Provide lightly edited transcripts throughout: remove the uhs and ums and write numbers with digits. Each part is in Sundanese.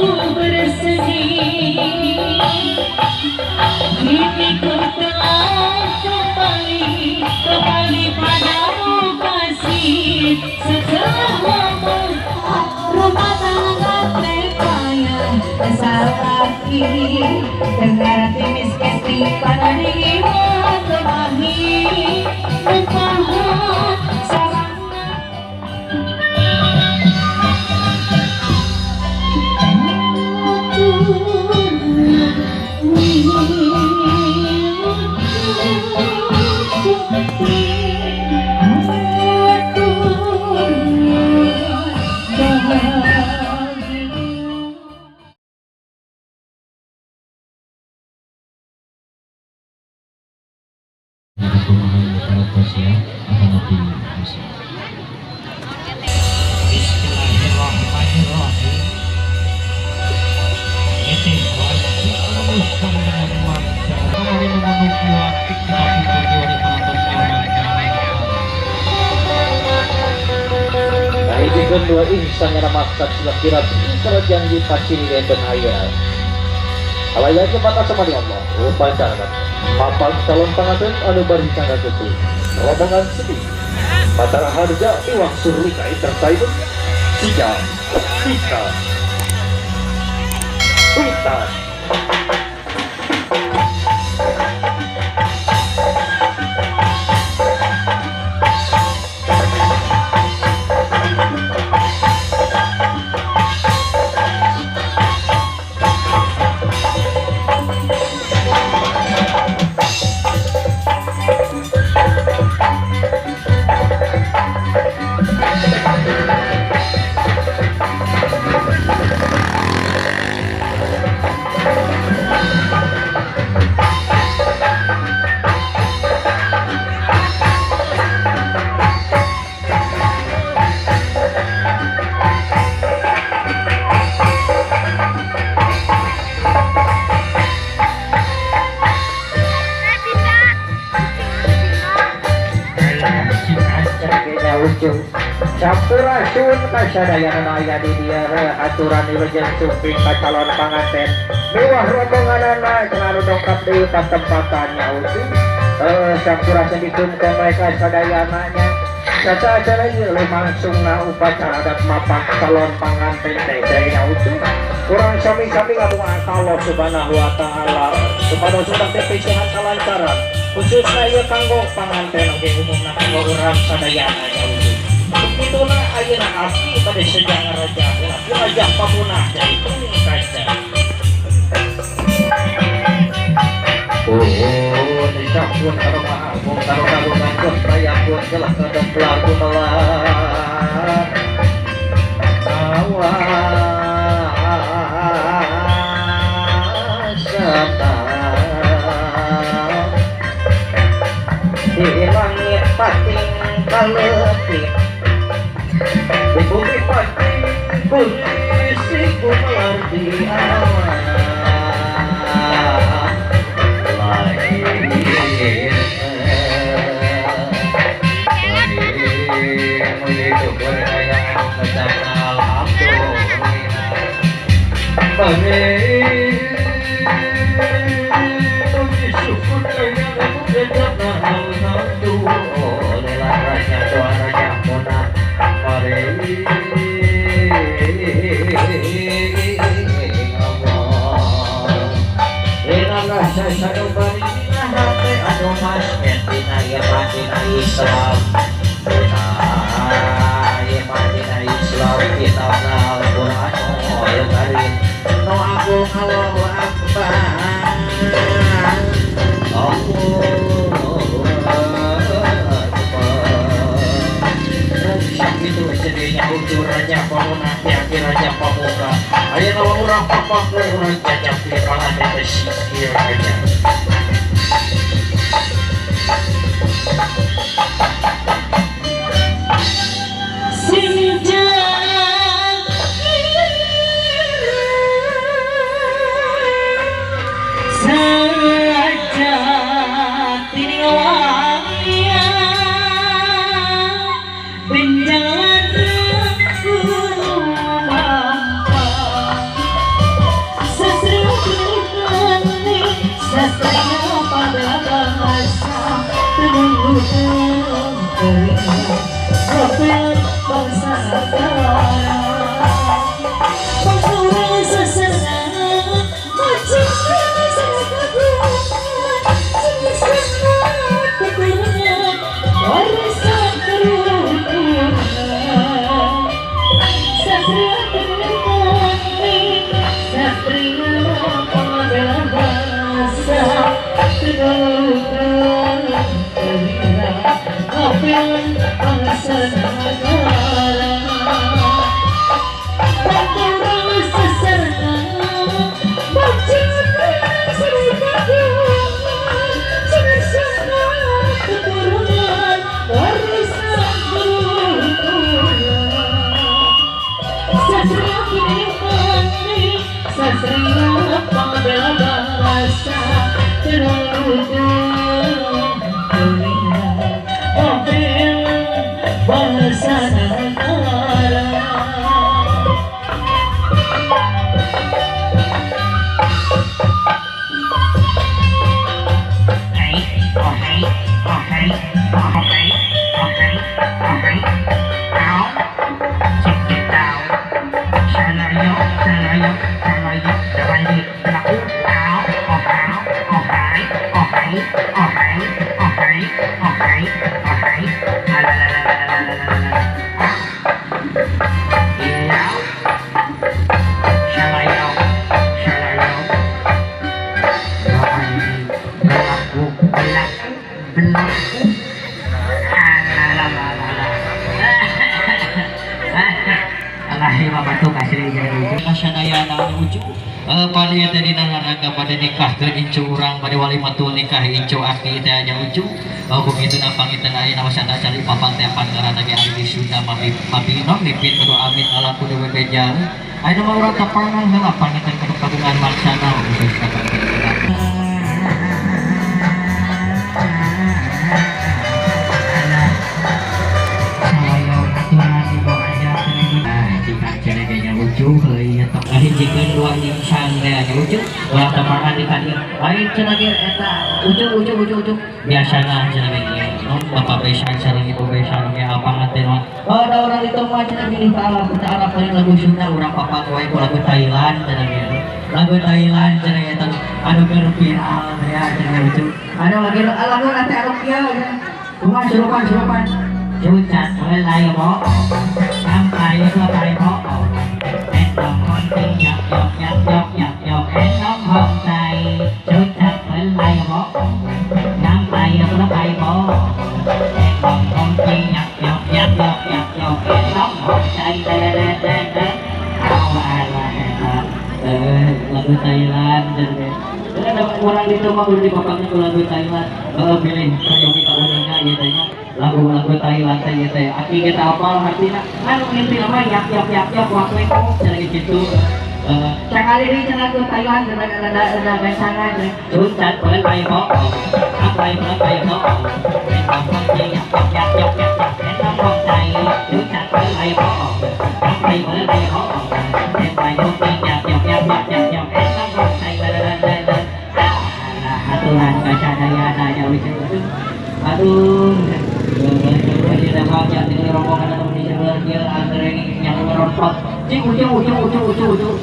Aku bersedih. Kini ku telah kembali, kembali padamu kasih. Setelah lama rumah tangga tepaya salaki dengar timis kesti pada di kemahi mentahan sarana. Bismillahirrahmanirrahim. Kahijikeun dua insan yang maksad sila janji pacini dan hayal. Alayaknya batas sama di Allah. Upacara papan calon panganten anu bari cangga gede. Rombongan sedih. Batara Harja Iwak Surlika Entertainment. Tiga, Tiga, Witan. Sampurasun kasadayana aya di dieu aturan wilujeng sumping ka calon panganten miwah rombonganana anu dongkap deui patempatannya utuh. Sampurasun ditumkeun mereka sadayana nya saca-acara ieu lumangsungna upacara adat mapak calon panganten teh nya utuh. Urang sami-sami ngadonga ka Allah Subhanahu wa taala supados urang teh pisahan kalancaran khususna ieu kanggo panganten oge umumna kanggo urang sadayana nya utuh. Begituna ayeuna abdi pada sejarah raja raja pamunah dari Tung Kaca. Oh, nisapun karo maha karo kagungan raya pun jelas kademplar gumelar. Awas di langit pating kalepit di bumi pating kondisi gumelar di awan lain Islam Islam kita Al-Quran Al-Karim no agung Allahu Akbar Allahu Akbar. Itu sedihnya ujurannya pemunah raja pemuka ayo nawa urang papak urang jajak pangan pesisir aja. Satria Satria pembela bangsa bangsa negara. Satria pembela bangsa bangsa negara. Pada nikah ke incu urang pada wali matul nikah incu aki teh nya ucu. Oh begitu napangitan aya nama sata cari papang teh pangaran lagi ari Sunda mami mami non mipin kudu amit ala kudu bebeja. Aya mah urang tapangan heula pangitan kudu kagungan maksana khusus ulah tepangan di kadieu lain cenah ge eta ujung ujung ujung ujung biasana cenah ge non bapak besan sareng ibu besan ge apangan teh non oh da urang itu mah cenah milih ka Arab ka Arab lagu Sunda urang papang wae ku lagu Thailand cenah ge lagu Thailand cenah eta anu keur viral teh cenah ujung anu lagi lagu teh anu kieu kumaha surupan surupan cucat mulai mo sampai sampai mo lagu Thailand orang itu mah udah dipapangnya ke lagu Thailand pilih peryogi kauningnya gitu ya lagu-lagu Thailand teh gitu ya aki kita apal artinya anu inti nama yak yak yak yak waktu itu gitu sekali ini lagu Thailand ada gancangan cucat boleh pai po apa boleh pai po yak yak yak yak yak pai cucat boleh pai po apa boleh pai po pai yak yak yak yak yak aturan kasadayana jauh jauh aduh rombongan atau di sebelah dia anggrek yang merontok cing ujung ujung ujung ujung ujung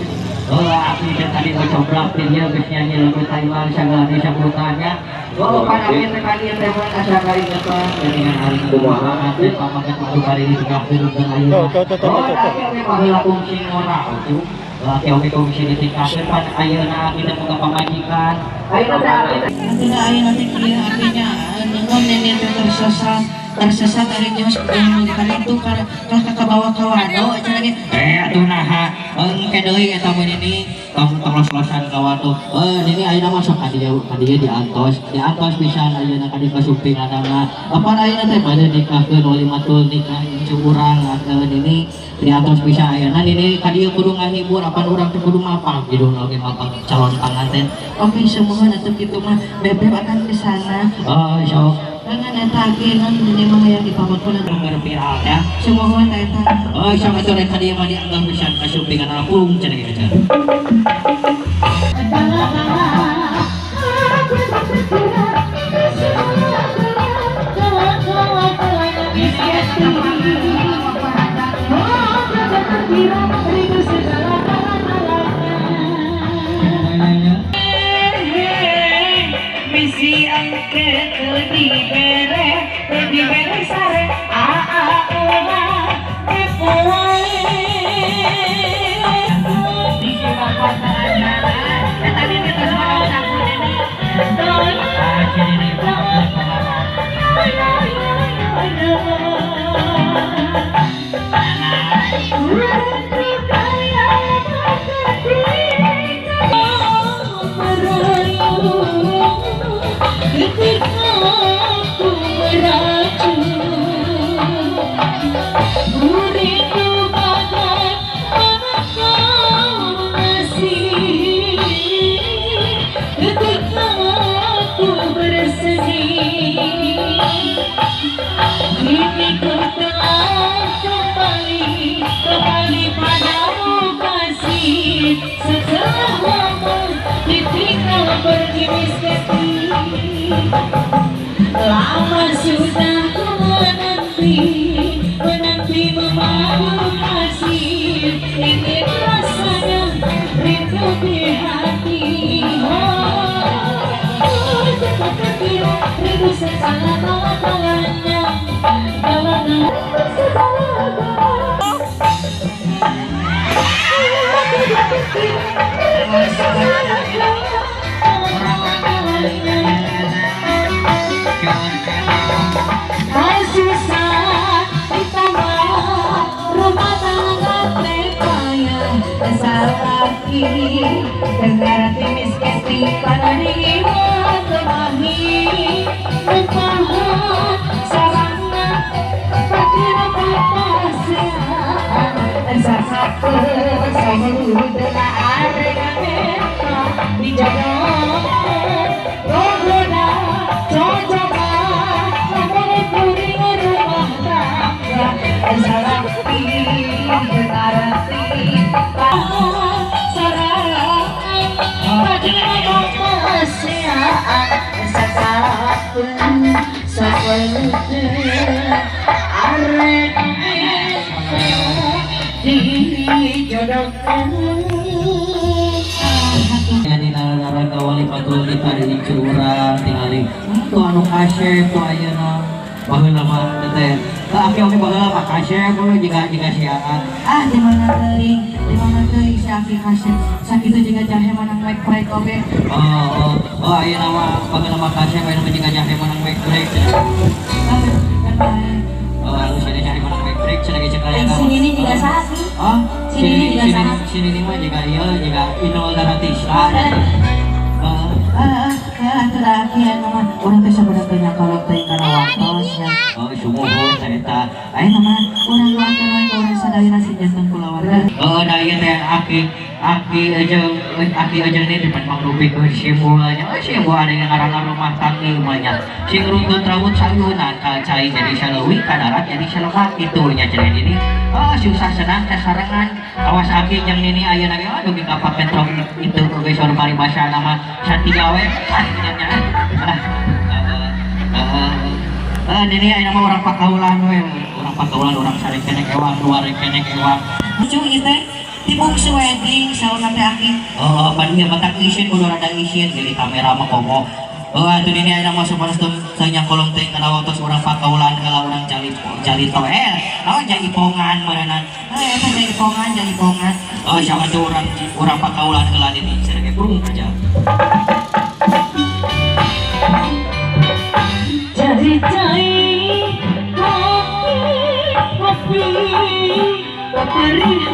oh aku tadi mau coblak dia geus nyanyi lagu Taiwan sagala disambutannya oh pan abi teh kali teh mah asa kali teh dengan hari kumaha teh pamaket madu kali di tengah dan ayeuna oh abi baheula kungsi ngora ujung laki oge kungsi ditingkahkeun pan ayeuna kita boga pamajikan ayeuna teh abi teh ayeuna teh kieu artinya ngon nenek teh tersesat tersesat ari geus kali itu kalah ka bawa ka wado cenah ge atuh naha engke deui eta mun ini tong los-losan ka wado nini ayeuna masuk ka dieu diantos diantos pisan ayeuna ka dieu kasupinganana apan ayeuna teh bade nikahkeun walimatul nikah incu urang nini diantos pisan ayeuna nini ka dieu kudu ngahibur apan urang teh kudu mapang hidungna oge mapang calon panganten oke semua atuh kitu mah bebeb akan ke sana oh sok Jangan eta ge non ini mah hayang dipamutkeun keur viral ya. Sumuhun eta. Oh sok atuh rek ka dieu mah dianggap pisan kasupinganana pulung cenah kitu. Misi angke di bere sare a a ora e Lama sudah ku menanti, menanti memadu kasih. Ingin rasanya rindu di hati. Oh, cepat kecil rindu selama-lamanya. Susah ditambah rumah tangga tepaya salaki dengar timis kesti panani kemahi mentahan sarana pakira papasian sasake samudra arena meta dijodohkan rogoda cocokan namanya kuring rumah tangga salaki dengarti sarangan pakira papasian sasake samudra arena meta dijodohkan. Jadi nararan kawali patul kita di curang tingali tuh anu kasep tuh ayeuna baheula mah teh tah aki oge baheula mah kasep we jiga jiga siaan. Ah di mana teuing si aki kasep sakitu jiga jahe manang mic break oge. Oh oh oh ayeuna mah baheula mah kasep ayeuna mah jiga jahe manang mic break. Oh anu sia jahe manang mic break cenah ge cek aya. Sini ini jiga saha sih? Oh, sini ini jiga saha? Sini ini mah jiga ieu jiga Inul Daratista. Atuh da aki aya mah urang teh sabenerna kalau teh kana waktos nya. Oh, sumuhun eta. Ayeuna mah urang doakeun we ka urang sadayana sing janten kulawarga. Oh, da ieu teh aki aki jeung aki jeung ini di pangrupikeun simbol nya. Oh, simbol ada yang ngaranna rumah tangga mah nya. Sing rungkeut rawut sayunan ka cai jadi saleuwi ka darat jadi salemak kitu nya cenah ini. Oh, susah senang sasarengan. Awas aki jeung nini ayeuna ge aduh dugi ka papetrok itu oge saur paribasana mah satiga we. Ah, nya. Alah. Nini ayeuna mah urang pakaulan we, urang pakaulan urang sare kenek ewang, luar kenek ewang. Lucu ieu teh di bungsu wedding saurna teh aki. Oh, pan ieu mah tak isin kudu rada isin jadi kamera mah komo. Oh, atuh nini ayeuna mah supados teu nyakolong teh kana waktos urang pakaulan heula urang jali toel. Naon jaipongan meureunnan. Heuh eta jaipongan, jaipongan. Oh, siapa tuh urang pakaulan heula nini cenah ge burung aja. Jadi cai kopi kopi perih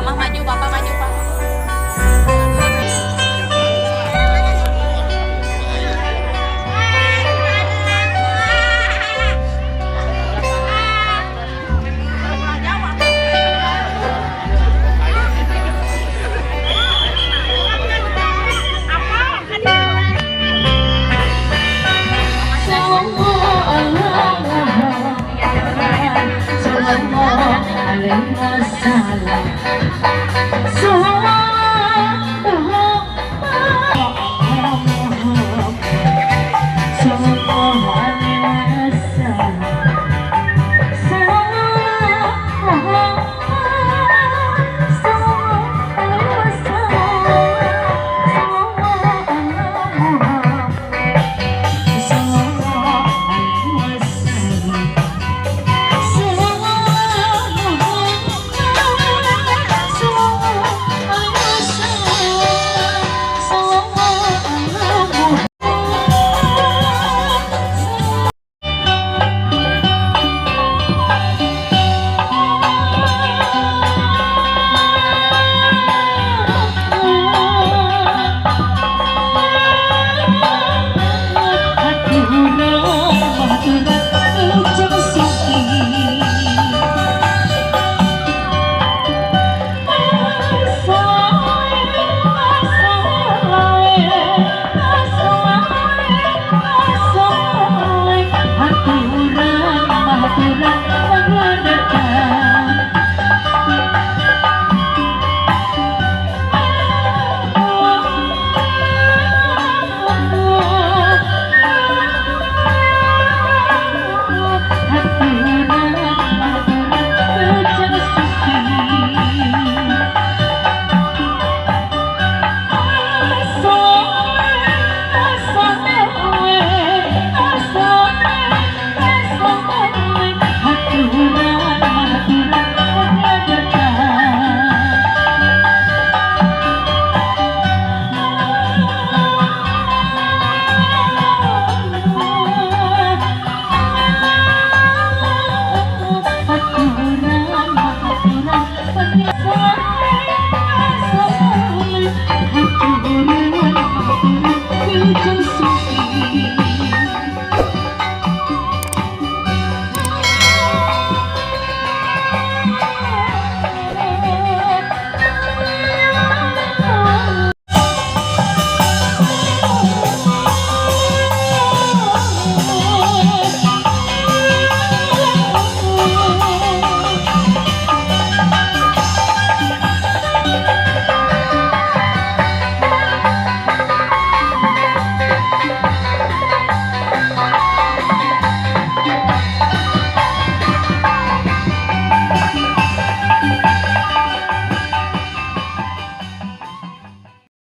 Mama maju, Papa maju, Pak.